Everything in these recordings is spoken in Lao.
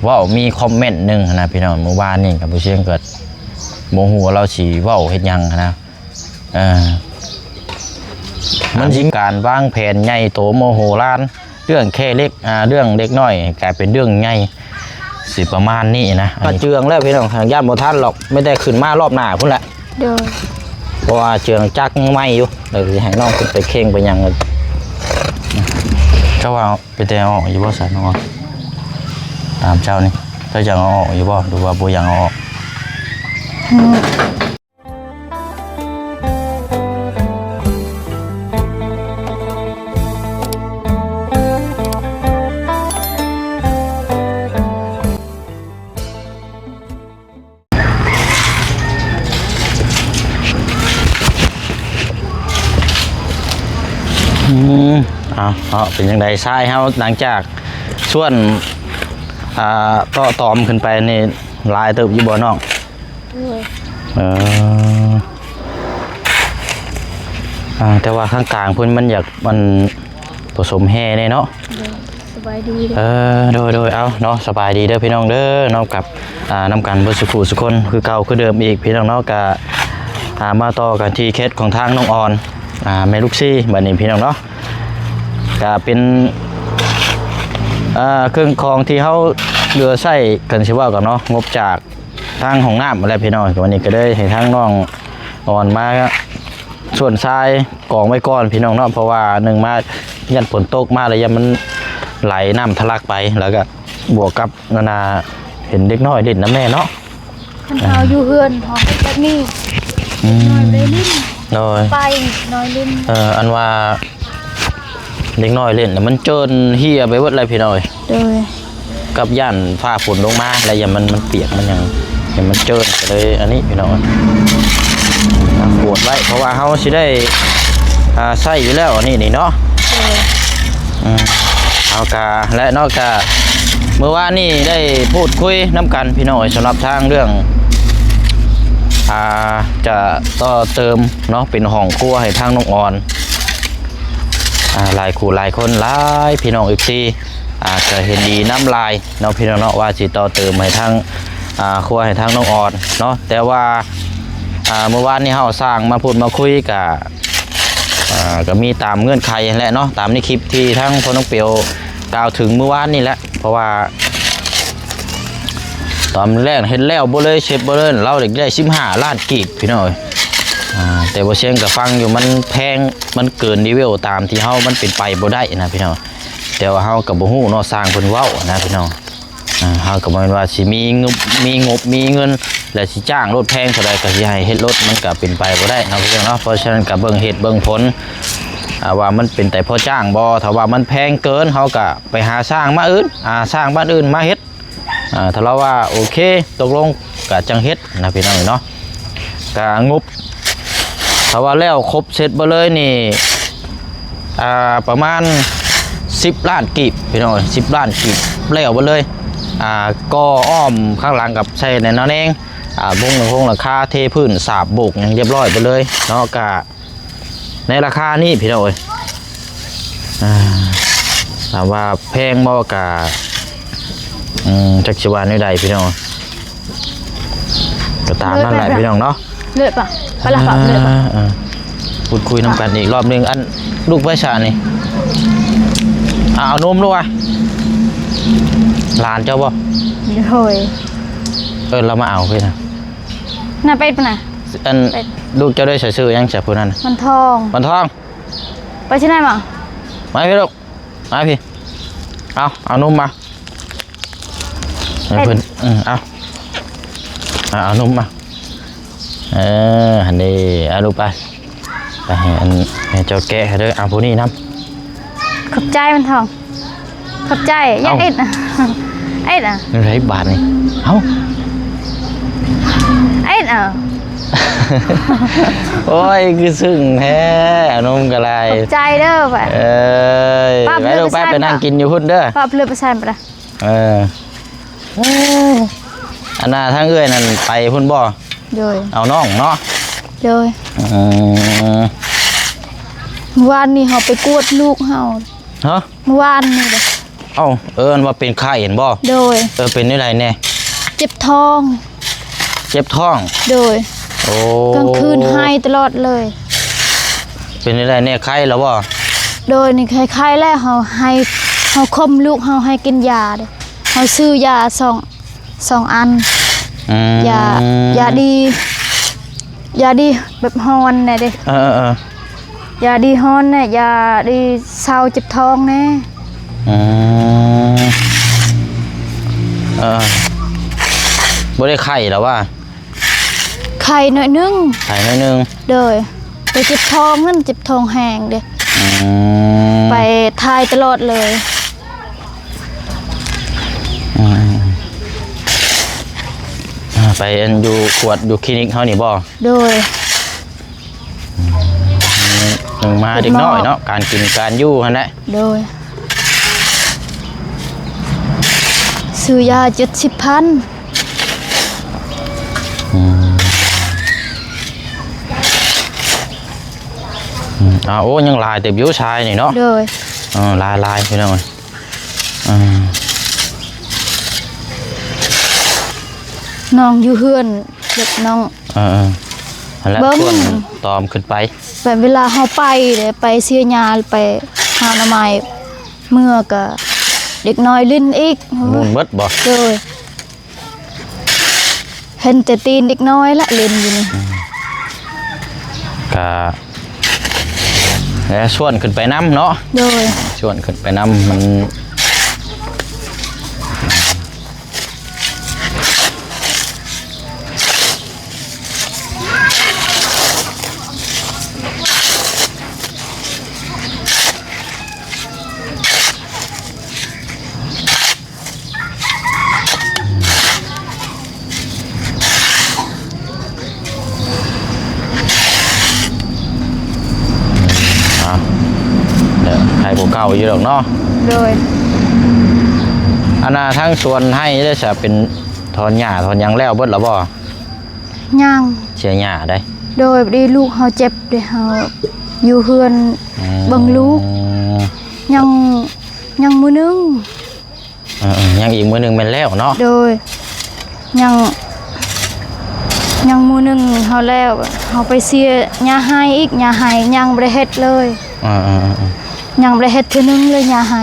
ເວົ້າມີຄອມເມັນໜຶ່ງຫັ້ນນະພີ່ນ້ອງ ມື້ວານນີ້ກໍບໍ່ຊຽງກໍບໍ່ຮູ້ວ່າລາວຊິເວົ້າເຮັດຫຍັງຫັ້ນນະ. ເອີ ມັນຊິການວາງແຜນໃຫຍ່ໂຕມະໂຫລານ ເລື່ອງແຄ່ເລັກ ອ່າ ເລື່ອງເລັກນ້ອຍກາຍເປັນເລື່ອງໃຫຍ່ ຊິປະມານນີ້ນະ. ອັນນີ້ເຈື່ອງແລ້ວພີ່ນ້ອງ ຢ້ານບໍ່ທັນຫຼອກ ມີແຕ່ຂຶ້ນມາລອບໜ້າພຸ້ນແຫຼະ. ໂດຍ ເພາະວ່າເຈື່ອງຈັກຍັງໃໝ່ຢູ່ ແລ້ວຊິໃຫ້ນ້ອງຂຶ້ນໄປເຄັ່ງໄປຫຍັງ. ເຈົ້າວ່າເປັນແຕ່ເອົາອອກຢູ່ບໍ່ຊັ້ນນ້ອງ? ຖາມເຈົ້ານີ້ ເຈົ້າຢາກເອົາອອກຢູ່ບໍ່ ຫຼືວ່າບໍ່ຢາກເອົາອອກ? ອືມ ອືມ ເອົາເນາະ ເປັນຈັ່ງໃດຊາຍເຮົາ ຫຼັງຈາກຊວນ ອ່າ ເຕາະຕອມຂຶ້ນໄປນີ້ ຫຼາຍເຕີບຢູ່ບໍ່ນ້ອງ? ໂດຍ ເອີ ອ່າ ແຕ່ວ່າຂ້າງກາງເພິ່ນມັນຢາກ ມັນປະສົມແຮ່ແດ່ເນາະ. ໂດຍ ສະບາຍດີເດີ. ເອີ ໂດຍ ໂດຍ ເອົາເນາະ ສະບາຍດີເດີພີ່ນ້ອງເດີເນາະ ກັບ ອ່າ ນຳກັນເບິດສູ່ຜູ້ສູ່ຄົນ ຄືເກົ່າຄືເດີມອີກພີ່ນ້ອງເນາະ. ກະ ອ່າ ມາຕໍ່ກັນທີ່ເຄສຂອງທາງນ້ອງອອນ ອ່າ ແມ່ລູກສີ່ ບັດນີ້ພີ່ນ້ອງເນາະ ກະເປັນ ເອີ ເຄື່ອງຂອງທີ່ເຮົາເຫຼືອໃຊ້ ຄັນຊິເວົ້າກັນເນາະ ງົບຈາກ ທາງຫ້ອງນ້ຳຫັ້ນແຫຼະພີ່ນ້ອງ. ວັນນີ້ກໍເລີຍໃຫ້ທາງນ້ອງອອນມາຊວນຊາຍກອງໄວ້ກ່ອນພີ່ນ້ອງເນາະ ເພາະວ່າໜຶ່ງມາຢ້ານຝົນຕົກມາແລ້ວຢ້ານມັນໄຫຼນ້ຳທະລັກໄປ ແລ້ວກໍບວກກັບນັ້ນນະ ເຫັນເດັກນ້ອຍຫຼິ້ນນຳແດ່ເນາະ. ຄັນເຮົາຢູ່ເຮືອນເຮົາເຮັດແບບນີ້ ອືມ ເດັກນ້ອຍໄດ້ຫຼິ້ນ ໂດຍ ໄປນ້ອຍຫຼິ້ນ ເອີ ອັນວ່າ ເດັກນ້ອຍຫຼິ້ນແລ້ວມັນເຈີນເຫ່ຍໄປເບິດເລີຍພີ່ນ້ອງເອີຍ. ໂດຍ ກັບຢ້ານຟ້າຝົນລົງມາ ແລ້ວຢ້ານມັນ ມັນປຽກມັນຫຍັງ ຢ້ານມັນເຈີນ ກໍເລີຍອັນນີ້ພີ່ນ້ອງເອີຍ ກວດໄວ້ ເພາະວ່າເຮົາຊິໄດ້ ອ່າ ໃຊ້ຢູ່ແລ້ວອັນນີ້ນີ້ເນາະ. ໂດຍ ອືມ ເຮົາກະ ແລະເນາະ ກະມື້ວານນີ້ໄດ້ພູດຄຸຍນຳກັນພີ່ນ້ອງເອີຍ ສຳລັບທາງເລື່ອງ ອ່າ ຈະຕໍ່ເຕີມເນາະ ເປັນຫ້ອງຄົວໃຫ້ທາງນ້ອງອອນ. ອ່າ ຫຼາຍຄູ່ຫຼາຍຄົນ ຫຼາຍພີ່ນ້ອງເອັຟຊີ ອ່າ ກໍເຫັນດີນຳຫຼາຍເນາະ ພີ່ນ້ອງເນາະ ວ່າຊິຕໍ່ເຕີມໃຫ້ທາງ ອ່າ ຄົວໃຫ້ທາງນ້ອງອອນເນາະ. ແຕ່ວ່າ ອ່າ ມື້ວານນີ້ເຮົາສ້າງມາພູດມາຄຸຍ ກະ ອ່າ ກໍມີຕາມເງື່ອນໄຂຫັ້ນແຫຼະເນາະ ຕາມໃນຄລິບທີ່ທາງພໍ່ນ້ອງເປວກ່າວເຖິງມື້ວານນີ້ແຫຼະ ເພາະວ່າ ຕອນແລກເຮັດແລ້ວບໍ່ເລີຍ ເສັດບໍ່ເລີຍ ລາວໄດ້ສິບຫ້າລ້ານກີບພີ່ນ້ອງເອີຍ. ອ່າ ແຕ່ບໍ່ຊຽງກໍຟັງຢູ່ ມັນແພງ ມັນເກີນເລເວວຕາມທີ່ເຮົາ ມັນເປັນໄປບໍ່ໄດ້ນະພີ່ນ້ອງ. ແຕ່ວ່າເຮົາກໍບໍ່ຮູ້ເນາະ ຊ່າງເພິ່ນເວົ້ານະພີ່ນ້ອງ. ອ່າ ເຮົາກໍບໍ່ແມ່ນວ່າຊິມີງົບ ມີງົບມີເງິນ ແລະ ຊິຈ້າງລົດແພງເທົ່າໃດກໍຊິໃຫ້ເຮັດລົດ ມັນກໍເປັນໄປບໍ່ໄດ້ເນາະພີ່ນ້ອງເນາະ. ເພາະສະນັ້ນກໍເບິ່ງເຫດເບິ່ງຜົນ ອ່າ ວ່າມັນເປັນແຕ່ພໍຈ້າງບໍ່. ຖ້າວ່າມັນແພງເກີນ ເຮົາກໍໄປຫາຊ່າງມາອື່ນ ອ່າ ຊ່າງບ້ານອື່ນມາເຮັດ. ອ່າ ຖ້າລາວວ່າໂອເຄ ຕົກລົງ ກະຈັ່ງເຮັດນະພີ່ນ້ອງເນາະ. ກະງົບ ຖ້າວ່າແລ້ວຄົບເສັດເບິດເລີຍນີ້ ອ່າ ປະມານສິບລ້ານກີບພີ່ນ້ອງເອີຍ ສິບລ້ານກີບ ແລ້ວເບິດເລີຍ. ອ່າ ກໍອ້ອມຂ້າງຫຼັງກັບໃສ່ແນວແນງ ອ່າ ມຸງຫຼັງຄົງຫຼັງຄາ ເທພື້ນ ສາບໂບກຫຍັງຮຽບຮ້ອຍເບິດເລີຍເນາະ. ກະ ໃນລາຄານີ້ພີ່ນ້ອງເອີຍ ອ່າ ຖາມວ່າແພງບໍ່ ກະ ອືມ ຈັກຊິວ່າແນວໃດພີ່ນ້ອງ ກໍຕາມນັ້ນແຫຼະພີ່ນ້ອງເນາະ. ເລີດປະ ໄປລະປະ ເລີດປະ. ເອີ ເອີ ພູດຄຸຍນຳກັນອີກລອບໜຶ່ງ. ອັນ ລູກໄປສານີ້ ເອົານົມລູກອະ ຫຼານເຈົ້າບໍ່? ໂດຍ ເອີ້ນລາວມາເອົາພີ່ນະ ນະ ໄປພຸ້ນນະ. ອັນ ເປັດ ລູກເຈົ້າໄດ້ໃສ່ຊື່ຫຍັງຈະຜູ້ນັ້ນ? ວັນທອງ ວັນທອງ. ໄປທີ່ໃນມາ? ມາພີ່ລູກ ມາພີ່. ເອົາ ເອົານົມມາໃຫ້ເພິ່ນ. ເອີ ເອົາ ເອົານົມມາ. ເອີ ຫັ້ນເດ້ ເອົາລູກໄປ ໄປໃຫ້ອັນ ໃຫ້ເຈົ້າແກະໃຫ້ເດີ. ເອົາຜູ້ນີ້ນຳ. ຂອບໃຈວັນທອງ. ຂອບໃຈ. ຢ່າ ເອົ້າ ເອັດ ເອັດອະ ແນວໃດບາດນີ້? ເອົ້າ ເອັດອະ. ໂອ້ຍ ຄືຊຶ້ງແທ້ ເອົານົມກໍໄດ້. ຂອບໃຈເດີ. ເອີຍ ໄປລູກ ໄປ ໄປນັ່ງກິນຢູ່ພຸ້ນເດີ. ປະເລືອດໄປໃສ່ໄປລະ. ເອີ ອັນນ່າ ທາງເອື້ອຍນັ້ນໄປພຸ້ນບໍ່? ໂດຍ ເອົານ້ອງເນາະ. ໂດຍ ອືມ ມື້ວານນີ້ເຮົາໄປກວດລູກເຮົາ. ຮະ? ມື້ວານນີ້ເດ້. ເອົ້າ ເອີ້ນວ່າເປັນໄຂ້ຫັ້ນບໍ່? ໂດຍ. ເອີ ເປັນແນວໃດແດ່? ເຈັບທ້ອງ. ເຈັບທ້ອງ? ໂດຍ. ໂອ້ ກາງຄືນໄຫ້ຕະຫຼອດເລີຍ. ເປັນແນວໃດແດ່? ໄຂ້ແລ້ວບໍ່? ໂດຍ. ນີ້ໄຂ້ໆແລ້ວ ເຮົາໃຫ້ ເຮົາຂົ່ມລູກເຮົາໃຫ້ກິນຢາເດ້ ເຮົາຊື້ຢາສອງ ສອງອັນ. ອືມ ຢາ ຢາດີ ຢາດີແບບຮ້ອນແດ່ເດ້. ເອີໆໆ ຢາດີຮ້ອນແດ່ ຢາດີເຊົາເຈັບທ້ອງແດ່. ອືມ ເອີ ບໍ່ໄດ້ໄຂ້ແລ້ວຫວາ? ໄຂ້ໜ້ອຍໜຶ່ງ. ໄຂ້ໜ້ອຍໜຶ່ງ. ໂດຍ. ໄປເຈັບທ້ອງນັ້ນ ເຈັບທ້ອງແຮງເດ້. ອືມ ໄປຖ່າຍຕະຫຼອດເລີຍ. ອືມ ອ່າ ໄປອັນຢູ່ກວດຢູ່ຄລີນິກເຮົານີ້ບໍ່? ໂດຍ. ອືມ ມາເດັກນ້ອຍເນາະ ການກິນການຢູ່ຫັ້ນແຫຼະ. ໂດຍ. ຊື້ຢາເຈັດສິບພັນ. ອືມ ອືມ ອ່າ ໂອ້ ຍັງຫຼາຍເຕີບຢູ່ຊາຍນີ້ເນາະ. ໂດຍ. ເອີ ຫຼາຍໆ ພີ່ນ້ອງເອີຍ. ອ່າ ນ້ອງຢູ່ເຮືອນ ເດັກນ້ອງ ເອີໆ ຫັ້ນແຫຼະ ເບິ່ງ ຊວນຕອມຂຶ້ນໄປ ແບບເວລາເຮົາໄປເດ້ ໄປເສຍຫຍ້າ ໄປຫາໜໍ່ໄມ້ ເມື່ອກະເດັກນ້ອຍຫຼິ້ນອີກ. ໂອ້ຍ ໝຸ່ນເບິດບໍ່? ໂດຍ. ເຫັນແຕ່ຕີນເດັກນ້ອຍລະຫຼິ້ນຢູ່ນີ້. ອືມ ກະ ແລະ ຊວນຂຶ້ນໄປນຳເນາະ. ໂດຍ. ຊວນຂຶ້ນໄປນຳ ມັນ ເອົາ ເດີ ໃຫ້ຜູ້ເກົ່າຢູ່ດອກເນາະ. ໂດຍ. ອັນນ່າ ທາງສວນໄຮ່ເດ້ຊະ ເປັນຖອນຫຍ້າຖອນຫຍັງແລ້ວເບິດແລ້ວບໍ່? ຍັງ. ເສຍຫຍ້າໄດ໋. ໂດຍ. ພໍດີລູກເຮົາເຈັບເດ້ ເຮົາຢູ່ເຮືອນ ອືມ ເບິ່ງລູກ ຍັງ ຍັງມື້ໜຶ່ງ. ເອີໆ ຍັງອີກມື້ໜຶ່ງແມ່ນແລ້ວເນາະ. ໂດຍ. ຍັງ ຍັງມື້ໜຶ່ງເຮົາແລ້ວ ເຮົາໄປເສຍຫຍ້າໄຮ່ອີກ ຫຍ້າໄຮ່ຍັງບໍ່ໄດ້ເຮັດເລີຍ. ເອີໆໆໆ ຍັງບໍ່ໄດ້ເຮັດເທື່ອໜຶ່ງເລີຍຫຍ້າໄຮ່.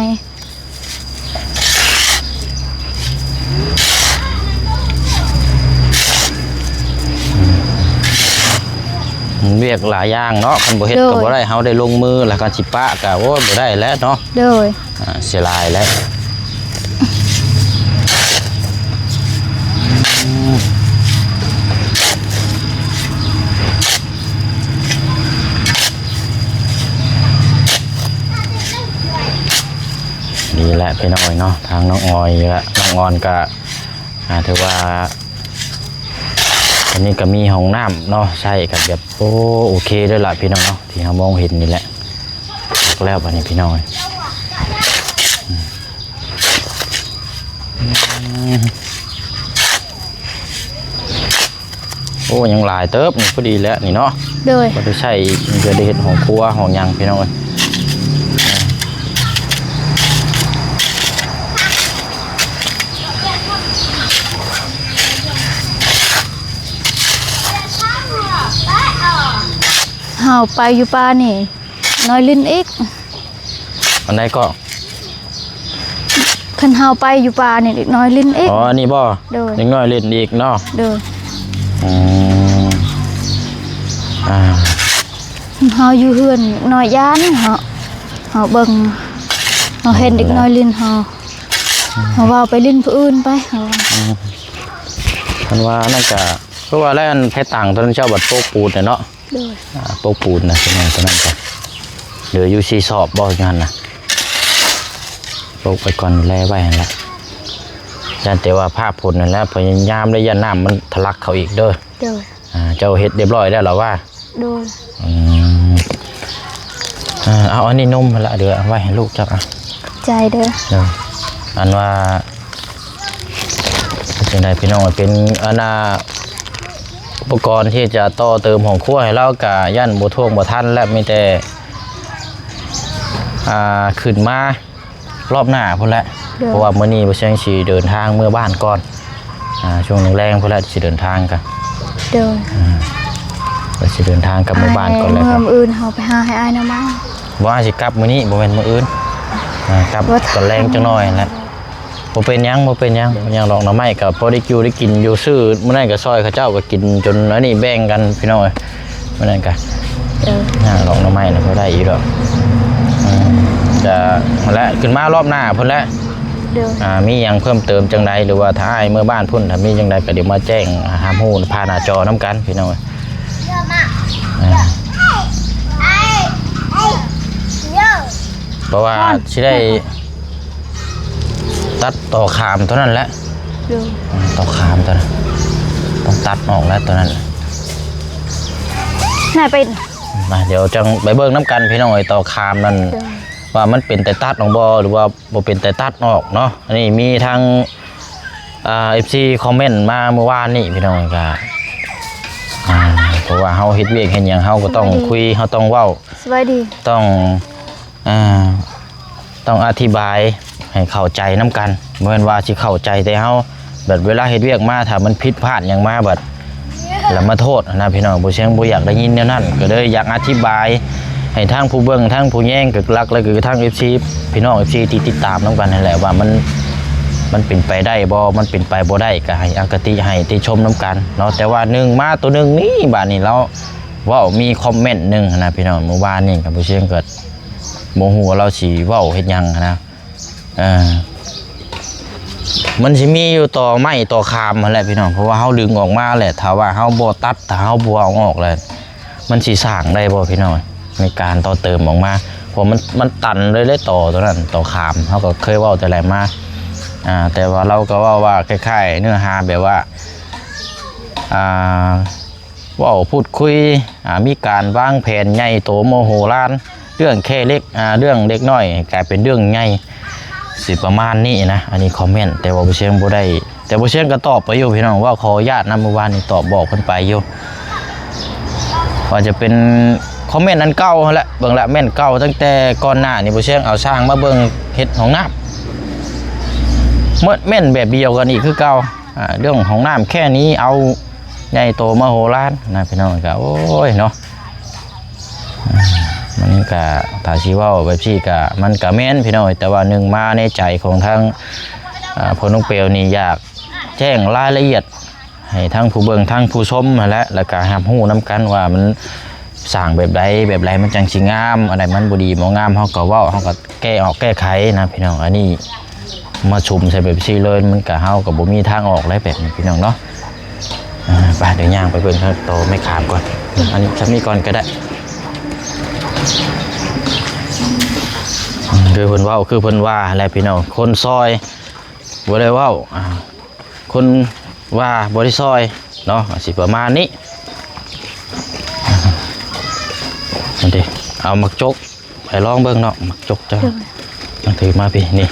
ອືມ ວຽກຫຼາຍຢ່າງເນາະ ຄັນບໍ່ເຮັດ ໂດຍ ກໍບໍ່ໄດ້ ເຮົາໄດ້ລົງມືແລ້ວ ຄັນຊິປະກໍ ໂອ້ຍ ບໍ່ໄດ້ແລ້ວເນາະ. ໂດຍ. ອ່າ ເສຍຫຼາຍແຫຼະ. ນີ້ແຫຼະພີ່ນ້ອງເນາະ ທາງນ້ອງອອຍ ແລະ ນ້ອງອອນກະ ອ່າ ຖືວ່າ ອັນນີ້ກະມີຫ້ອງນ້ຳເນາະ ໃຊ້ກັນແບບ ໂອ້ ໂອເຄເລີຍລະພີ່ນ້ອງເນາະ ທີ່ເຮົາມອງເຫັນນີ້ແຫຼະ. ແລ້ວບາດນີ້ພີ່ນ້ອງເອີຍ ອືມ ໂອ້ ຍັງຫຼາຍເຕີບນີ້ ພໍດີແລ້ວນີ້ເນາະ. ໂດຍ. ບໍ່ໄດ້ໃຊ້ ມັນຈະໄດ້ເຮັດຫ້ອງຄົວຫ້ອງຫຍັງພີ່ນ້ອງເອີຍ. ເຮົາໄປຢູ່ປ່ານີ້ ນ້ອຍຫຼິ້ນອີກ. ອັນໃດກໍ? ຄັນເຮົາໄປຢູ່ປ່ານີ້ ເດັກນ້ອຍຫຼິ້ນອີກ. ອໍ ອັນນີ້ບໍ່? ໂດຍ. ເດັກນ້ອຍຫຼິ້ນອີກເນາະ. ໂດຍ. ອືມ ອ່າ ເຮົາຢູ່ເຮືອນ ເດັກນ້ອຍຢ້ານເຮົາ ເຮົາເບິ່ງ ເຮົາເຫັນເດັກນ້ອຍຫຼິ້ນ ເຮົາ ເຮົາເວົ້າໄປຫຼິ້ນຜູ້ອື່ນໄປ ເຮົາ ອືມ ຄັນວ່ານັ້ນກະ ຄືວ່າແລ້ວ ອັນແພຕັງຕົວນັ້ນ ເຈົ້າບັດໂປະປູນແຫຼະເນາະ. ໂດຍ. ອ່າ ໂປະປູນນະ ຕົວນັ້ນ ຕົວນັ້ນກະເຫຼືອຢູ່ສີ່ສອບບໍ່ ຢູ່ຫັ້ນນະ ໂປະໄປກ່ອນ ແລໄວ້ຫັ້ນແຫຼະ ຢ້ານແຕ່ວ່າຟ້າຝົນຫັ້ນແຫຼະ ພະຍາຍາມເດີ ຢ້ານນ້ຳມັນທະລັກເຂົ້າອີກເດີ. ໂດຍ. ອ່າ ເຈົ້າເຮັດຮຽບຮ້ອຍແລ້ວລະວ່າ? ໂດຍ. ອືມ ເອີ ເອົາອັນນີ້ນຸ່ມຫັ້ນລະ ເດີ ເອົາໄວ້ໃຫ້ລູກເຈົ້າ ອະ ໃຈເດີ. ເອີ ອັນວ່າ ເປັນຈັ່ງໃດພີ່ນ້ອງ ເປັນອັນນ່າ ອຸປະກອນທີ່ຈະຕໍ່ເຕີມຫ້ອງຄົວໃຫ້ລາວ ກະຢ້ານບໍ່ທ່ວງບໍ່ທັນແລ້ວ ມີແຕ່ ອ່າ ຂຶ້ນມາ ລອບໜ້າພຸ້ນແຫຼະ ໂດຍ ເພາະວ່າມື້ນີ້ບໍ່ແຊງຊິເດີນທາງເມືອບ້ານກ່ອນ ອ່າ ຊ່ວງແລງໆພຸ້ນແຫຼະ ຊິເດີນທາງກັນ ໂດຍ ອ່າ ກໍຊິເດີນທາງກັບເມືອບ້ານກ່ອນແລ້ວ ເມືອອື່ນເຮົາໄປຫາໃຫ້ອ້າຍໜໍ່ໄມ້ ບໍ່ ອ້າຍຊິກັບມື້ນີ້ ບໍ່ແມ່ນມື້ອື່ນ ອ່າ ກັບຕອນແລງຈັກໜ້ອຍຫັ້ນແຫຼະ ບໍ່ເປັນຫຍັງ ບໍ່ເປັນຫຍັງ ບໍ່ຫຍັງດອກ ໜໍ່ໄມ້ກໍພໍໄດ້ຢູ່ໄດ້ກິນຢູ່ ຊື້ມື້ນັ້ນກໍຊ່ອຍເຂົາເຈົ້າກໍກິນຈົນອັນນີ້ ແບ່ງກັນພີ່ນ້ອງເອີຍ ມື້ນັ້ນກະ ເອີ ຫາດອກໜໍ່ໄມ້ນະ ພໍໄດ້ຢູ່ດອກ ອືມ ກະຫັ້ນແຫຼະ ຂຶ້ນມາລອບໜ້າພຸ້ນແຫຼະ ໂດຍ ອ່າ ມີຫຍັງເພີ່ມເຕີມຈັ່ງໃດ ຫຼືວ່າຖ້າອ້າຍເມືອບ້ານພຸ້ນ ຖ້າມີຈັ່ງໃດກໍດຽວມາແຈ້ງ ອ່າ ຮັບຮູ້ຜ່ານໜ້າຈໍນຳກັນພີ່ນ້ອງເອີຍ ອ່າ ເພາະວ່າຊິໄດ້ ຕັດຕໍຂາມຕົວນັ້ນແຫຼະ ໂດຍ ຕໍຂາມຕົວນັ້ນ ຕ້ອງຕັດອອກແລ້ວຕົວນັ້ນ ນາຍໄປ ມາ ດຽວຈັ່ງໄປເບິ່ງນຳກັນພີ່ນ້ອງເອີຍ ຕໍຂາມນັ້ນ ໂດຍ ວ່າມັນເປັນແຕ່ຕັດອອກບໍ່ ຫຼືວ່າບໍ່ເປັນແຕ່ຕັດອອກເນາະ ອັນນີ້ມີທາງ ອ່າ ເອັຟຊີ ຄອມເມັນມາມື້ວານນີ້ພີ່ນ້ອງ ກະ ອ່າ ເພາະວ່າເຮົາເຮັດວຽກເຮັດຫຍັງ ເຮົາກໍຕ້ອງ ສະບາຍດີ ຄຸຍ ເຮົາຕ້ອງເວົ້າ ສະບາຍດີ ຕ້ອງ ອ່າ ຕ້ອງອະທິບາຍໃຫ້ເຂົ້າໃຈນຳກັນ ບໍ່ແມ່ນວ່າຊິເຂົ້າໃຈແຕ່ເຮົາ ແບບເວລາເຮັດວຽກມາ ຖ້າມັນຜິດພາດຫຍັງມາບັດ ແລ້ວມາໂທດນະພີ່ນ້ອງ ບໍ່ ສຽງບໍ່ຢາກໄດ້ຍິນແນວນັ້ນ ກໍເລີຍຢາກອະທິບາຍໃຫ້ທັງຜູ້ເບິ່ງ ທັງຜູ້ແຍງ ກໍຫຼັກໆກໍຄືທັງເອັຟຊີ ພີ່ນ້ອງເອັຟຊີທີ່ຕິດຕາມນຳກັນຫັ້ນແຫຼະ ວ່າມັນ ມັນເປັນໄປໄດ້ບໍ່ ມັນເປັນໄປບໍ່ໄດ້ ກໍໃຫ້ອະຄະຕິ ໃຫ້ຕິຊົມນຳກັນເນາະ ແຕ່ວ່າໜຶ່ງມາໂຕໜຶ່ງນີ້ ບາດນີ້ລາວເວົ້າ ມີຄອມເມັນໜຶ່ງຫັ້ນນະພີ່ນ້ອງ ມື້ວານນີ້ກໍ ບໍ່ ສຽງກໍ ບໍ່ຮູ້ວ່າລາວຊິເວົ້າເຮັດຫຍັງຫັ້ນນະ ເອີ ມັນຊິມີຢູ່ຕໍໄມ້ຕໍຂາມຫັ້ນແຫຼະພີ່ນ້ອງ ເພາະວ່າເຮົາດຶງອອກມາແຫຼະ ຖ້າວ່າເຮົາບໍ່ຕັດ ຖ້າເຮົາບໍ່ເອົາອອກແລ້ວ ມັນຊິສ້າງໄດ້ບໍ່ພີ່ນ້ອງ ໃນການຕໍ່ເຕີມອອກມາ ເພາະມັນ ມັນຕັນເລີຍເດ້ ຕໍໂຕນັ້ນ ຕໍຂາມ ເຮົາກໍເຄີຍເວົ້າແຕ່ໃດມາ ອ່າ ແຕ່ວ່າລາວກໍເວົ້າວ່າຄ້າຍໆເນື້ອຫາແບບວ່າ ອ່າ ເວົ້າພູດຄຸຍ ອ່າ ມີການວາງແຜນໃຫຍ່ໂຕມະໂຫລານ ເລື່ອງແຄ່ເລັກ ອ່າ ເລື່ອງເລັກນ້ອຍໃຫ້ກາຍເປັນເລື່ອງໃຫຍ່ ຊິປະມານນີ້ນະ ອັນນີ້ຄອມເມັນ ແຕ່ວ່າບໍ່ ສຽງບໍ່ໄດ້ ແຕ່ບໍ່ ສຽງກໍຕອບໄປຢູ່ພີ່ນ້ອງ ເວົ້າຂໍອະນຸຍາດນຳ ມື້ວານນີ້ຕອບບອກເພິ່ນໄປຢູ່ ວ່າຈະເປັນຄອມເມັນອັນເກົ່າຫັ້ນແຫຼະ ເບິ່ງລະແມ່ນເກົ່າ ຕັ້ງແຕ່ກ່ອນໜ້ານີ້ ບໍ່ ສຽງເອົາຊ່າງມາເບິ່ງເຮັດຫ້ອງນ້ຳ ເໝິດແມ່ນແບບດຽວກັນອີກຄືເກົ່າ ອ່າ ເລື່ອງຫ້ອງນ້ຳແຄ່ນີ້ເອົາ ໃຫຍ່ໂຕມະໂຫລານນະພີ່ນ້ອງ ກໍ ໂອ້ຍເນາະ ມັນກະ ຖ້າຊິເວົ້າແບບຊີ້ກະ ມັນກະແມ່ນພີ່ນ້ອງ ແຕ່ວ່າໜຶ່ງມາໃນໃຈຂອງທາງ ອ່າ ພໍ່ນ້ອງເປວນີ້ ຢາກແຈ້ງລາຍລະອຽດໃຫ້ທັງຜູ້ເບິ່ງ ທັງຜູ້ຊົມຫັ້ນແຫຼະ ແລ້ວກະຮັບຮູ້ນຳກັນວ່າມັນສ້າງແບບໃດ ແບບໃດມັນຈັ່ງຊິງາມ ອັນໃດມັນບໍ່ດີບໍ່ງາມ ເຮົາກໍເວົ້າ ເຮົາກໍແກ້ອອກແກ້ໄຂນະພີ່ນ້ອງ ອັນນີ້ ມາສຸມໃສ່ແບບຊີ້ເລີຍ ມັນກະ ເຮົາກໍບໍ່ມີທາງອອກແລ້ວແບບນີ້ພີ່ນ້ອງເນາະ ອ່າ ໄປ ດຽວຍ່າງໄປເບິ່ງຕໍ່ໄມ້ຂາມກ່ອນ ອັນນີ້ຊ່ຳນີ້ກ່ອນກໍໄດ້ ຄືເພິ່ນເວົ້າ ຄືເພິ່ນວ່າແຫຼະພີ່ນ້ອງ ຄົນຊ່ອຍບໍ່ໄດ້ເວົ້າ ອ່າ ຄົນວ່າບໍ່ໄດ້ຊ່ອຍເນາະ ກໍຊິປະມານນີ້ ອັນນີ້ ເອົາໝາກຈົກ ໄປລອງເບິ່ງເນາະ ໝາກຈົກເຈົ້າ ໂດຍ ຖືມາພີ້ ນີ້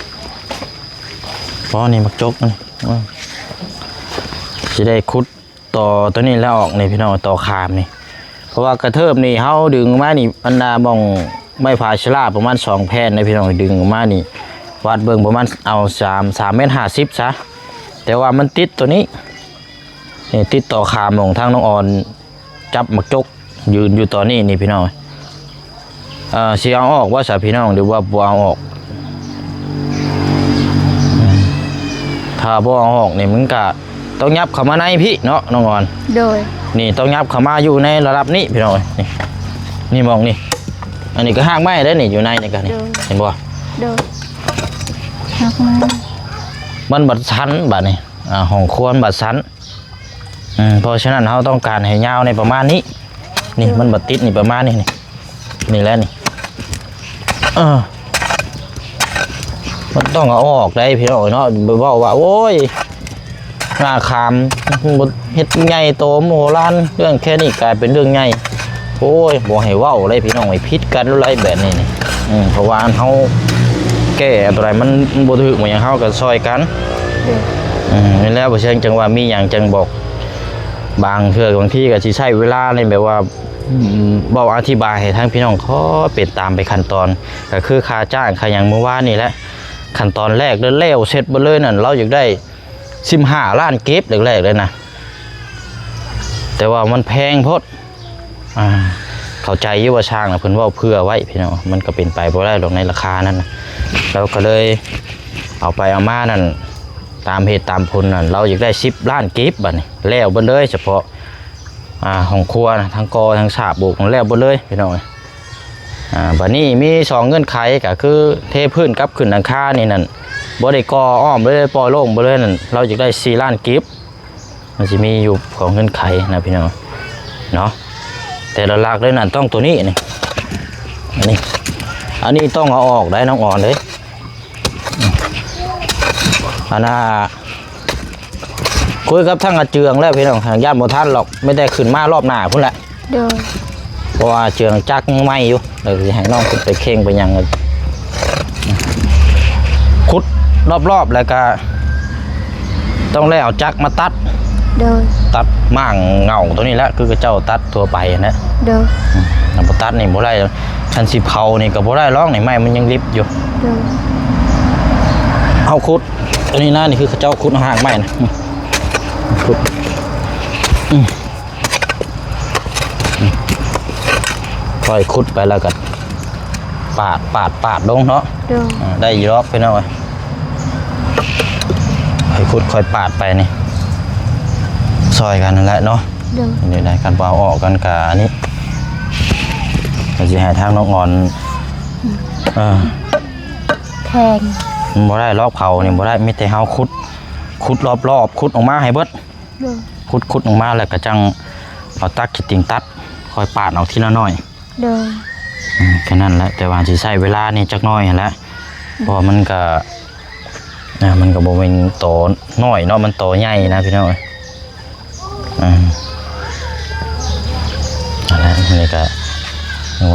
ພໍນີ້ໝາກຈົກນີ້ ເອີ ຊິໄດ້ຂຸດຕໍໂຕນີ້ແລ້ວອອກນີ້ພີ່ນ້ອງ ຕໍຂາມນີ້ ເພາະວ່າກະເທີບນີ້ເຮົາດຶງມານີ້ ບັນດາໝ່ອງໄມ້ພາຊະລາປະມານສອງແຜ່ນເດ້ພີ່ນ້ອງ ດຶງອອກມານີ້ ວັດເບິ່ງປະມານເອົາສາມ ສາມແມັດຫ້າສິບຊະ ແຕ່ວ່າມັນຕິດໂຕນີ້ ນີ້ຕິດຕໍຂາມຂອງທາງນ້ອງອອນ ຈັບໝາກຈົກຢືນຢູ່ຕອນນີ້ນີ້ພີ່ນ້ອງ ເອີ ຊິເອົາອອກບໍ່ຊະພີ່ນ້ອງ ຫຼືວ່າບໍ່ເອົາອອກ ຖ້າບໍ່ເອົາອອກນີ້ມັນກະຕ້ອງຫຍັບເຂົ້າມາໃນພີ້ເນາະນ້ອງອອນ ໂດຍ ນີ້ຕ້ອງຫຍັບເຂົ້າມາຢູ່ໃນລະດັບນີ້ພີ່ນ້ອງ ນີ້ ນີ້ໝ່ອງນີ້ ອັນນີ້ກໍຮາກໄມ້ເດ້ນີ້ ຢູ່ໃນນີ້ກໍນີ້ ໂດຍ ເຫັນບໍ່ ໂດຍ ຮາກໄມ້ ມັນບັດຊັນບາດນີ້ ອ່າ ຫ້ອງຄົວມັນບັດຊັນ ອືມ ເພາະສະນັ້ນເຮົາຕ້ອງການໃຫ້ຍາວໃນປະມານນີ້ ນີ້ ມັນບໍ່ຕິດນີ້ ປະມານນີ້ ນີ້ ນີ້ແຫຼະນີ້ ເອີ ມັນຕ້ອງເອົາອອກໄດ໋ພີ່ນ້ອງເນາະ ໄປເວົ້າວ່າ ໂອ້ຍ ໜ້າຂາມ ເຮັດໃຫຍ່ໂຕມະໂຫລານ ເລື່ອງແຄ່ນີ້ກາຍເປັນເລື່ອງໃຫຍ່ ໂອ້ຍ ບໍ່ໃຫ້ເວົ້າເລີຍພີ່ນ້ອງ ໃຫ້ຜິດກັນໂລດແບບນີ້ນີ້ ອືມ ເພາະວ່າອັນເຮົາແກ້ອັນຕະລາຍ ມັນ ມັນບໍ່ຖືກ ບໍ່ຫຍັງ ເຮົາກໍຊ່ອຍກັນ ອືມ ນີ້ແຫຼະ ບໍ່ເຊີງຈັ່ງວ່າມີຫຍັງຈັ່ງບອກ ບາງເທື່ອບາງທີກໍຊິໃຊ້ເວລາໃນແບບວ່າ ອືມ ເວົ້າອະທິບາຍໃຫ້ທາງພີ່ນ້ອງຂໍເປັນຕາມໄປຂັ້ນຕອນ ກໍຄືຄ່າຈ້າງຄ່າຫຍັງມື້ວານນີ້ແຫຼະ ຂັ້ນຕອນແລກເດີ ແລ້ວເສັດເບິດເລີຍນັ້ນ ລາວຢາກໄດ້ສິບຫ້າລ້ານກີບແລກໆເລີຍນະ ແຕ່ວ່າມັນແພງໂພດ. ອ່າ ເຂົ້າໃຈຢູ່ວ່າຊ່າງນະເພິ່ນເວົ້າເຜື່ອໄວ້ພີ່ນ້ອງ ມັນກໍເປັນໄປບໍ່ໄດ້ດອກໃນລາຄານັ້ນນະ. ລາວກໍເລີຍເອົາໄປເອົາມານັ້ນ ຕາມເຫດຕາມຜົນນັ້ນ ລາວຢາກໄດ້ສິບລ້ານກີບ ບາດນີ້ແລ້ວເບິດເລີຍ ສະເພາະ ອ່າ ຫ້ອງຄົວນະ ທັງກໍ່ທັງສາບໂບກແລ້ວເບິດເລີຍພີ່ນ້ອງເອີຍ. ອ່າ ບາດນີ້ມີສອງເງື່ອນໄຂ ກໍຄືເທພື້ນກັບຂຶ້ນຫຼັງຄານີ້ນັ້ນ ບໍ່ໄດ້ກໍ່ອ້ອມເລີຍ ປ່ອຍໂລ່ງໄປເລີຍນັ້ນ ລາວຢາກໄດ້ສີ່ລ້ານກີບ. ມັນຊິມີຢູ່ສອງເງື່ອນໄຂນະພີ່ນ້ອງເນາະ ແຕ່ຫຼັກໆເລີຍນັ້ນຕ້ອງໂຕນີ້ນີ້ ອັນນີ້ ອັນນີ້ຕ້ອງເອົາອອກໄດ໋ນ້ອງອອນເອີຍ. ອັນນ່າ ຄຸຍກັບທາງອາເຈືອງແລ້ວພີ່ນ້ອງ ຢ້ານບໍ່ທັນດອກ ມີແຕ່ຂຶ້ນມາລອບໜ້າພຸ້ນແຫຼະ. ໂດຍ ເພາະວ່າເຈືອງຈັກຍັງໃໝ່ຢູ່ ແລ້ວຊິໃຫ້ນ້ອງຂຶ້ນໄປເຄັ່ງໄປຫຍັງ ຂຸດລອບໆ ແລ້ວກະຕ້ອງໄດ້ເອົາຈັກມາຕັດ. ໂດຍ ຕັດມ້າງເຫງົ້າໂຕນີ້ແຫຼະ ຄືເຂົາເຈົ້າຕັດທົ່ວໄປຫັ້ນແຫຼະ. ໂດຍ ຄັນບໍ່ຕັດນີ້ບໍ່ໄດ້ ຄັນຊິເຜົານີ້ກໍບໍ່ໄດ້ດອກ ນີ້ໄມ້ມັນຍັງດິບຢູ່. ໂດຍ ເຮົາຂຸດ ອັນນີ້ນະ ນີ້ຄືເຂົາເຈົ້າຂຸດຮາກໄມ້ນະ ຂຸດ ອືມ ອືມ ຄ່ອຍຂຸດໄປແລ້ວກໍປາດ ປາດ ປາດລົງເນາະ. ໂດຍ ອ່າ ໄດ້ຢູ່ດອກພີ່ນ້ອງເອີຍ ຄ່ອຍຂຸດຄ່ອຍປາດໄປນີ້ ຊ່ອຍກັນຫັ້ນແຫຼະເນາະ. ໂດຍ ນີ້ໄດ້ ຄັນບໍ່ເອົາອອກກັນກະອັນນີ້ ກໍຊິໃຫ້ທາງນ້ອງອອນ ອືມ ເອີ ແພງ ມັນບໍ່ໄດ້ດອກ ເຜົານີ້ບໍ່ໄດ້ ມີແຕ່ເຮົາຂຸດ ຂຸດລອບໆ ຂຸດອອກມາໃຫ້ເບິດ. ໂດຍ ຂຸດ ຂຸດອອກມາແລ້ວກໍຈັ່ງເອົາຕັກຂີ້ຕິ່ງຕັດ ຄ່ອຍປາດອອກທີລະໜ້ອຍ. ໂດຍ ອືມ ແຄ່ນັ້ນແຫຼະ ແຕ່ວ່າຊິໃຊ້ເວລານີ້ຈັກໜ້ອຍຫັ້ນແຫຼະ ອືມ ເພາະວ່າມັນກໍ ອ່າ ມັນກໍບໍ່ແມ່ນຕໍນ້ອຍເນາະ ມັນຕໍໃຫຍ່ນະພີ່ນ້ອງເອີຍ. ອ່າ ນັ້ນແຫຼະ ນີ້ກໍ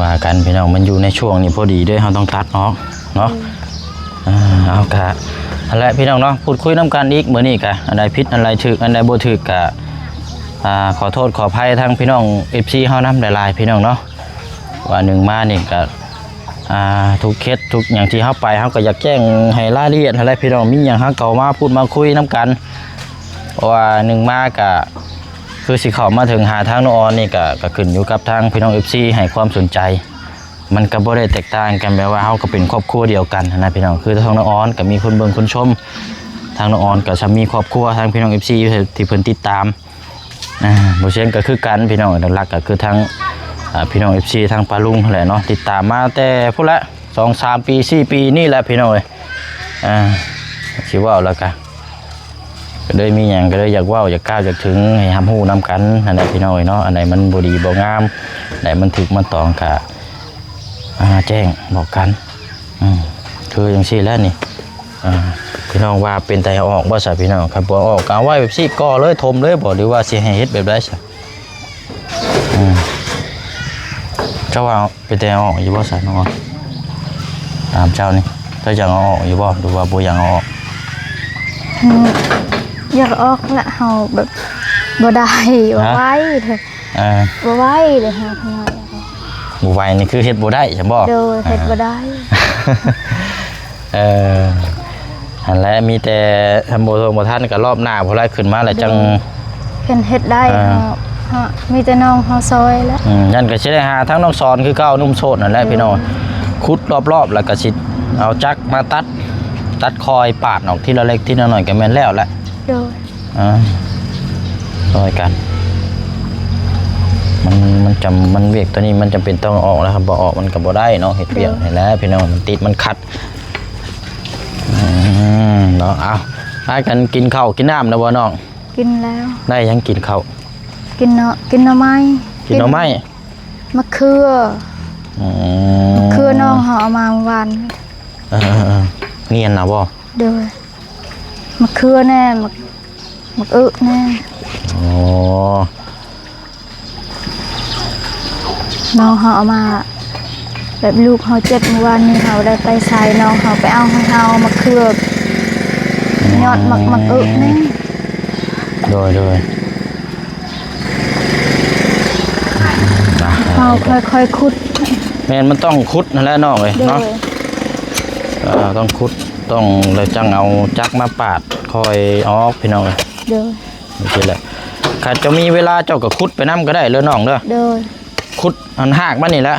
ວ່າກັນພີ່ນ້ອງ ມັນຢູ່ໃນຊ່ວງນີ້ພໍດີເດ້ ເຮົາຕ້ອງຕັດອອກເນາະ. ອືມ ອ່າ ເອົາກະ ຫັ້ນແຫຼະພີ່ນ້ອງເນາະ ພູດຄຸຍນຳກັນອີກ ມື້ນີ້ກະ ອັນໃດຜິດ ອັນໃດຖືກ ອັນໃດບໍ່ຖືກກະ ອ່າ ຂໍໂທດຂໍອະໄພທາງພີ່ນ້ອງເອັຟຊີເຮົານຳຫຼາຍໆ ພີ່ນ້ອງເນາະ ວ່າໜຶ່ງມານີ້ກະ ອ່າ ທຸກເຂດທຸກຫຍັງທີ່ເຮົາໄປ ເຮົາກໍຢາກແຈ້ງໃຫ້ລາຍລະອຽດຫັ້ນແຫຼະພີ່ນ້ອງ ມີຫຍັງເຮົາກໍມາພູດມາຄຸຍນຳກັນ ເພາະວ່າໜຶ່ງມາກະ ຄືຊິເຂົ້າມາເຖິງຫາທາງນ້ອງອອນນີ້ກະ ກໍຂຶ້ນຢູ່ກັບທາງພີ່ນ້ອງເອັຟຊີໃຫ້ຄວາມສົນໃຈ. ມັນກໍບໍ່ໄດ້ແຕກຕ່າງກັນ ແບບວ່າເຮົາກໍເປັນຄອບຄົວດຽວກັນຫັ້ນນະພີ່ນ້ອງ ຄືທາງນ້ອງອອນກໍມີຄົນເບິ່ງຄົນຊົມ ທາງນ້ອງອອນກໍຊ່ຳມີຄອບຄົວ ທາງພີ່ນ້ອງເອັຟຊີທີ່ເພິ່ນຕິດຕາມ ອ່າ ບໍ່ຊຽນກໍຄືກັນພີ່ນ້ອງ ຫຼັກໆກໍຄືທາງ ອ່າ ພີ່ນ້ອງເອັຟຊີທາງປ້າລຸງຫັ້ນແຫຼະເນາະ ຕິດຕາມມາແຕ່ພຸ້ນແຫຼະ ສອງສາມປີ ສີ່ປີນີ້ແຫຼະພີ່ນ້ອງເອີຍ. ອ່າ ຊິເວົ້າແລ້ວກະ ກໍເລີຍມີຫຍັງກໍເລີຍຢາກເວົ້າ ຢາກກ່າວ ຢາກເຖິງ ໃຫ້ຮັບຮູ້ນຳກັນຫັ້ນແຫຼະພີ່ນ້ອງເອີຍເນາະ. ອັນໃດມັນບໍ່ດີບໍ່ງາມ ໃດມັນຖືກມັນຕອງກະ ອ່າ ແຈ້ງບອກກັນ. ອືມ ຄືຈັ່ງຊີ້ແຫຼະນີ້ ອ່າ ພີ່ນ້ອງວ່າເປັນຕາເອົາອອກບໍ່ຊະພີ່ນ້ອງ? ຄັນບໍ່ເອົາອອກກໍເອົາໄວ້ແບບຊີ້ ກໍ່ເລີຍ ຖົມເລີຍບໍ່ ຫຼືວ່າຊິໃຫ້ເຮັດແບບໃດຊະ? ອືມ ເຈົ້າວ່າເປັນຕາເອົາອອກຢູ່ບໍ່ຊະນ້ອງ? ຖາມເຈົ້ານີ້ ເຈົ້າຢາກເອົາອອກຢູ່ບໍ່ ຫຼືວ່າບໍ່ຢາກເອົາອອກ? ອືມ ຢາກອອກລະ ເຮົາແບບບໍ່ໄດ້ ບໍ່ໄຫວເດີ ເອີ ບໍ່ໄຫວເດີ ເຮົາ ບໍ່ໄຫວນີ້ຄືເຮັດບໍ່ໄດ້ຊັ້ນບໍ່? ໂດຍ ເຮັດບໍ່ໄດ້ ອ່າ ເອີ ຫັ້ນແຫຼະ ມີແຕ່ທຳບໍ່ທົ່ວບໍ່ທັນ ກໍລອບໜ້າພຸ້ນລະ ຂຶ້ນມາແລ້ວຈັ່ງ ເພິ່ນເຮັດໄດ້ ອ່າ ເຮົາ ເຮົາ ມີແຕ່ນ້ອງເຮົາຊ່ອຍແຫຼະ. ອືມ ນັ້ນກໍຊິໄດ້ຫາທາງນ້ອງສອນຄືເກົ່າ ໜຸ່ມໂສດນັ້ນແຫຼະ ໂດຍ ພີ່ນ້ອງ ຂຸດລອບໆ ແລ້ວກໍຊິເອົາຈັກມາຕັດ ຕັດຄ່ອຍປາດອອກທີລະເລັກທີລະໜ້ອຍກໍແມ່ນແລ້ວແຫຼະ. ໂດຍ ອ່າ ຊ່ອຍກັນ ມັນ ມັນຈຳ ມັນວຽກຕົວນີ້ມັນຈຳເປັນຕ້ອງເອົາອອກແລ້ວ ຄັນບໍ່ເອົາອອກມັນກໍບໍ່ໄດ້ເນາະ ເຮັດວຽກ ໂດຍ ນີ້ແຫຼະ ພີ່ນ້ອງ ມັນຕິດມັນຂັດ. ອືມ ເນາະ ເອົາ ພາກັນກິນເຂົ້າກິນນ້ຳແລ້ວບໍ່ນ້ອງ? ກິນແລ້ວ. ໄດ້ຫຍັງກິນເຂົ້າ? ກິນເນາະ ກິນໜໍ່ໄມ້. ກິນໜໍ່ໄມ້? ມະເຂືອ. ອືມ ມະເຂືອນ້ອງເຮົາເອົາມາມື້ວານ. ເອີໆ ງຽນນະບໍ່? ໂດຍ ມະເຂືອແດ່ ໝາກ ໝາກອຶແດ່. ອໍ ນ້ອງເຮົາເອົາມາ ແບບລູກເຮົາເຈັບ ມື້ວານນີ້ເຮົາໄດ້ໄປໃສ່ ນ້ອງເຮົາໄປເອົາໃຫ້ເຮົາ ມະເຂືອ ອືມ ຍອດໝາກ ໝາກອຶນີ້. ໂດຍ ໂດຍ ເຮົາຄ່ອຍໆ ຂຸດ. ແມ່ນ ມັນຕ້ອງຂຸດຫັ້ນແຫຼະນ້ອງເອີຍ ໂດຍ ເນາະ ເອີ ຕ້ອງຂຸດ. ໂຕ ຕ້ອງແລ້ວຈັ່ງເອົາຈັກມາປາດຄ່ອຍອອກ ພີ່ນ້ອງເອີຍ. ໂດຍ. ຈັ່ງຊີ້ແຫຼະ ຄັນເຈົ້າມີເວລາເຈົ້າກໍຂຸດໄປນຳກໍໄດ້ເດີນ້ອງເດີ. ໂດຍ. ຂຸດອັນຮາກມັນນີ້ແຫຼະ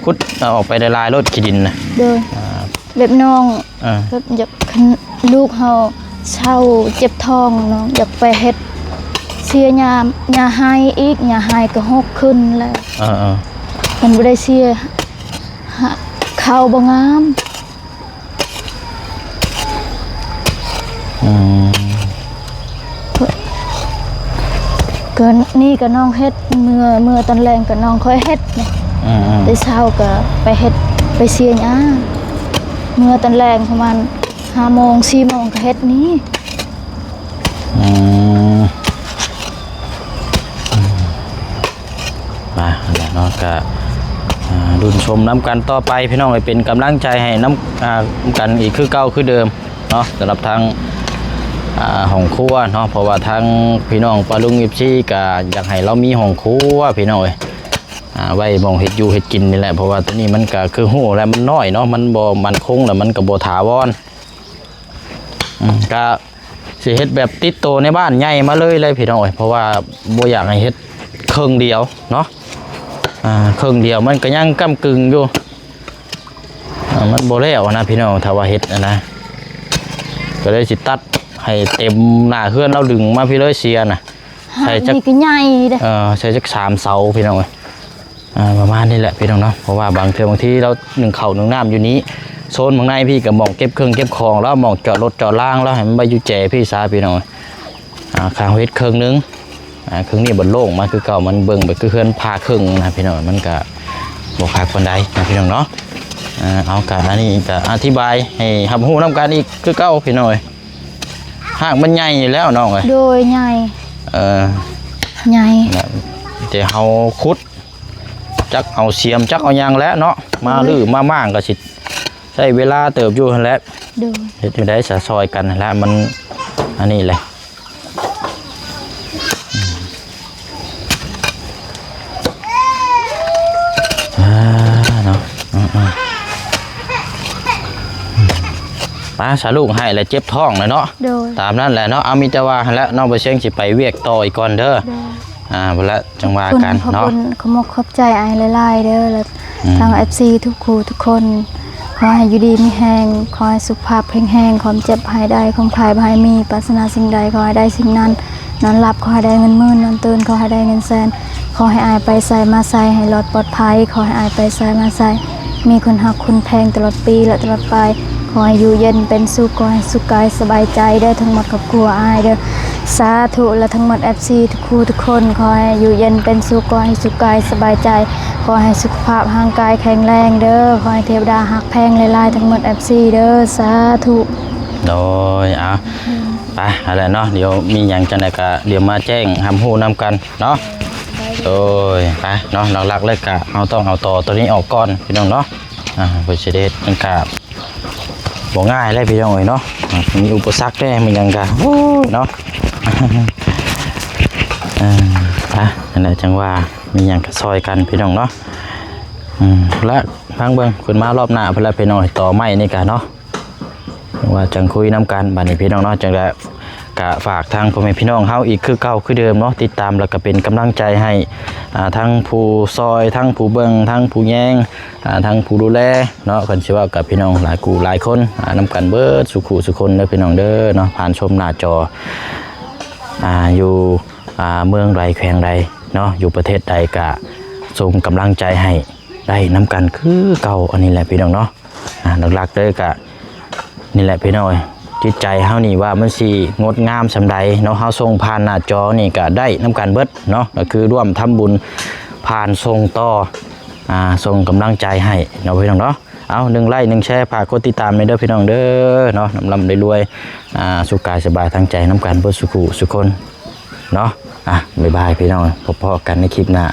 ຂຸດເອົາອອກໄປຫຼາຍໆໂລດ ຂີ້ດິນນະ. ໂດຍ. ອ່າ ແບບນ້ອງ ເອີ ແບບຢາກ ຄັນລູກເຮົາເຊົາເຈັບທ້ອງເນາະ ຢາກໄປເຮັດເສຍຫຍ້າ ຫຍ້າໄຮ່ອີກ ຫຍ້າໄຮ່ກໍຫົກຂຶ້ນແລ້ວ. ເອີໆ ມັນບໍ່ໄດ້ເສຍ ເຂົ້າບໍ່ງາມ. ອືມ ກໍນີ້ກໍນ້ອງເຮັດ ເມື່ອ ເມື່ອຕອນແລງກໍນ້ອງຄ່ອຍເຮັດນະ. ອືມໆ ແຕ່ເຊົ້າກໍໄປເຮັດ ໄປເສຍຫຍ້າ ເມື່ອຕອນແລງປະມານຫ້າໂມງ ສີ່ໂມງກໍເຮັດນີ້. ອືມ ມາ ອັນນັ້ນເນາະ ກະ ອ່າ ລຸ້ນຊົມນຳກັນຕໍ່ໄປ ພີ່ນ້ອງເອີຍ ເປັນກຳລັງໃຈໃຫ້ນຳ ອ່າ ນຳກັນອີກຄືເກົ່າຄືເດີມເນາະ ສຳລັບທາງ ອ່າ ຫ້ອງຄົວເນາະ ເພາະວ່າທາງພີ່ນ້ອງປ້າລຸງ ເອັຟຊີ ກະຢາກໃຫ້ລາວມີຫ້ອງຄົວ ພີ່ນ້ອງເອີຍ ອ່າ ໄວ້ໝ່ອງເຮັດຢູ່ເຮັດກິນນີ້ແຫຼະ ເພາະວ່າໂຕນີ້ມັນກະຄືຮູ້ແຫຼະ ມັນນ້ອຍເນາະ ມັນບໍ່ໝັ້ນຄົງ ແລ້ວມັນກະບໍ່ຖາວອນ. ອືມ ກະຊິເຮັດແບບຕິດໂຕໃນບ້ານໃຫຍ່ມາເລີຍແຫຼະ ພີ່ນ້ອງເອີຍ ເພາະວ່າບໍ່ຢາກໃຫ້ເຮັດເຄິ່ງດຽວເນາະ ອ່າ ເຄິ່ງດຽວມັນກໍຍັງກ້ຳກຶ່ງຢູ່ ອ່າ ມັນບໍ່ແລ້ວນະ ພີ່ນ້ອງ ຖ້າວ່າເຮັດຫັ້ນນະ ກໍເລີຍຊິຕັດໃຫ້ເຕັມໜ້າເຮືອນລາວ ດຶງມາພີ້ເລີຍເສຍນະ. ໃສ່ຈັກ ນີ້ກໍໃຫຍ່ເດ້ ເອີ ໃສ່ຈັກສາມເສົາ ພີ່ນ້ອງເອີຍ. ອ່າ ປະມານນີ້ແຫຼະ ພີ່ນ້ອງເນາະ ເພາະວ່າບາງເທື່ອບາງທີລາວໜຶ້ງເຂົ້າໜຶ້ງນ້ຳຢູ່ນີ້ ໂຊນຂ້າງໃນພີ້ກໍໝ່ອງເກັບເຄື່ອງເກັບຂອງລາວ ໝ່ອງຈອດລົດຈອດລາງລາວ ໃຫ້ມັນໄວ້ຢູ່ແຈພີ້ຊະ ພີ່ນ້ອງ. ອ່າ ຂ້າງເຮັດເຄິ່ງໜຶ່ງ ອ່າ ເຄິ່ງນີ້ບັດໂລ່ງມາຄືເກົ່າ ມັນເບິ່ງໄປຄືເຮືອນພາເຄິ່ງນະ ພີ່ນ້ອງ ມັນກະບໍ່ຄັກປານໃດນະ ພີ່ນ້ອງເນາະ. ອ່າ ເອົາ ກະອັນນີ້ກະອະທິບາຍໃຫ້ຮັບຮູ້ນຳກັນອີກຄືເກົ່າ ພີ່ນ້ອງເອີຍ. ຮາກມັນໃຫຍ່ຢູ່ແລ້ວນ້ອງເອີຍ. ໂດຍ ໃຫຍ່ ເອີ ໃຫຍ່ ແຕ່ເຮົາຂຸດ ຈັກເອົາສຽມ ຈັກເອົາຫຍັງແຫຼະເນາະ ມາ ໂດຍ ຮື້ມາມ້າງກໍຊິໃຊ້ເວລາເຕີບຢູ່ຫັ້ນແຫຼະ. ໂດຍ. ເຮັດຈັ່ງໃດສະ ຊ່ອຍກັນຫັ້ນແຫຼະ ມັນອັນນີ້ແຫຼະ. ອ່າ ເນາະ ອືມ ອືມ ໄປສາ ລູກໄຫ້ແລ້ວເຈັບທ້ອງແລ້ວເນາະ. ໂດຍ. ຕາມນັ້ນແຫຼະເນາະ. ເອົາ ມີແຕ່ວ່າຫັ້ນແຫຼະ ນ້ອງໃບຊຽງຊິໄປວຽກຕໍ່ອີກກ່ອນເດີ. ໂດຍ. ອ່າ ພຸ້ນລະ ຈັ່ງວ່າກັນເນາະ. ຂອບຄຸນ ຂອບຄຸນ ຂອບຂອບໃຈອ້າຍຫຼາຍໆເດີ ແລະ ອືມ ທາງເອັຟຊີທຸກຄູ່ທຸກຄົນ ຂໍໃຫ້ຢູ່ດີມີແຮງ ຂໍໃຫ້ສຸຂະພາບແຂງແຮງ ຄວາມເຈັບໃຫ້ໄດ້ ຄວາມໄຂ້ບໍ່ໃຫ້ມີ ປາດຖະໜາສິ່ງໃດຂໍໃຫ້ໄດ້ສິ່ງນັ້ນ ນອນຫຼັບຂໍໃຫ້ໄດ້ເງິນໝື່ນ ນອນຕື່ນຂໍໃຫ້ໄດ້ເງິນແສນ ຂໍໃຫ້ອ້າຍໄປໃສມາໃສໃຫ້ລອດປອດໄພ ຂໍໃຫ້ອ້າຍໄປໃສມາໃສມີຄົນຮັກຄົນແພງຕະຫຼອດປີ ແລະ ຕະຫຼອດໄປ ຂໍໃຫ້ຢູ່ເຢັນເປັນສຸກ ຂໍໃຫ້ສຸກກາຍສະບາຍໃຈເດີ ທັງໝົດຄອບຄົວອ້າຍເດີ ສາທຸ ແລະ ທັງໝົດເອັຟຊີ ຄູ່ທຸກຄົນ ຂໍໃຫ້ຢູ່ເຢັນເປັນສຸກ ຂໍໃຫ້ສຸກກາຍສະບາຍໃຈ ຂໍໃຫ້ສຸຂະພາບຮ່າງກາຍແຂງແຮງເດີ ຂໍໃຫ້ເທວະດາຮັກແພງຫຼາຍໆ ທັງໝົດເອັຟຊີເດີ ສາທຸ. ໂດຍ ເອົາ ອືມ ໄປ ຫັ້ນແຫຼະເນາະ ດຽວມີຫຍັງຈັ່ງໃດກໍດຽວມາແຈ້ງຮັບຮູ້ນຳກັນເນາະ. ໂດຍ ໄປເນາະ ຫຼັກໆເລີຍກະເຮົາຕ້ອງເອົາຕໍໂຕນີ້ອອກກ່ອນ ພີ່ນ້ອງເນາະ ອ່າ ເພື່ອຊິໄດ້ເຮັດ ມັນກະ ບໍ່ງ່າຍເລີຍພີ່ນ້ອງເອີຍເນາະ ມີອຸປະສັກແດ່ ມີຫຍັງກະ ໂອ້ຍເນາະ ເອີ ອ່ະ ນັ້ນແຫຼະ ຈັ່ງວ່າມີຫຍັງກະຊ່ອຍກັນພີ່ນ້ອງເນາະ ອືມ ລະຟັງເບິ່ງ ເພິ່ນມາລອບໜ້າເພິ່ນລະພີ່ນ້ອງ ຕໍ່ໄມ້ນີ້ກະເນາະ ວ່າຈັ່ງຄຸຍນຳກັນ ບາດນີ້ພີ່ນ້ອງເນາະ ຈັ່ງໃດ ກະຝາກທາງພໍ່ແມ່ພີ່ນ້ອງເຮົາອີກຄືເກົ່າຄືເດີມເນາະ ຕິດຕາມ ແລ້ວກະເປັນກຳລັງໃຈໃຫ້ ອ່າ ທັງຜູ້ຊ່ອຍ ທັງຜູ້ເບິ່ງ ທັງຜູ້ແຍງ ອ່າ ທັງຜູ້ດູແລເນາະ ຄັນຊິເວົ້າກັບພີ່ນ້ອງຫຼາຍຄູ່ຫຼາຍຄົນ ອ່າ ນຳກັນເບິດສູ່ຄູ່ສູ່ຄົນເດີພີ່ນ້ອງເດີເນາະ ຜ່ານຊົມໜ້າຈໍ ອ່າ ຢູ່ ອ່າ ເມືອງໃດແຂວງໃດເນາະ ຢູ່ປະເທດໃດກະສົ່ງກຳລັງໃຈໃຫ້ໄດ້ນຳກັນຄືເກົ່າ ອັນນີ້ແຫຼະພີ່ນ້ອງເນາະ. ອ່າ ຫຼັກໆເລີຍກະນີ້ແຫຼະພີ່ນ້ອງເອີຍ ຈິດໃຈເຮົານີ້ວ່າມັນຊິງົດງາມສ່ຳໃດເນາະ ເຮົາສົ່ງຜ່ານໜ້າຈໍນີ້ກະໄດ້ນຳກັນເບິດເນາະ ກະຄືຮ່ວມທຳບຸນຜ່ານສົ່ງຕໍ່ ອ່າ ສົ່ງກຳລັງໃຈໃຫ້ເນາະພີ່ນ້ອງເນາະ. ເອົາ ໜຶ່ງໄລ້ ໜຶ່ງແຊ ຝາກກົດຕິດຕາມແດ່ເດີພີ່ນ້ອງເດີເນາະ ລ່ຳໆລວຍໆ ອ່າ ສຸກກາຍສະບາຍທາງໃຈນຳກັນເບິດສູ່ຄູ່ສູ່ຄົນເນາະ. ອ່າ ບາຍບາຍພີ່ນ້ອງ ພົບພໍ້ກັນໃນຄລິບໜ້າ.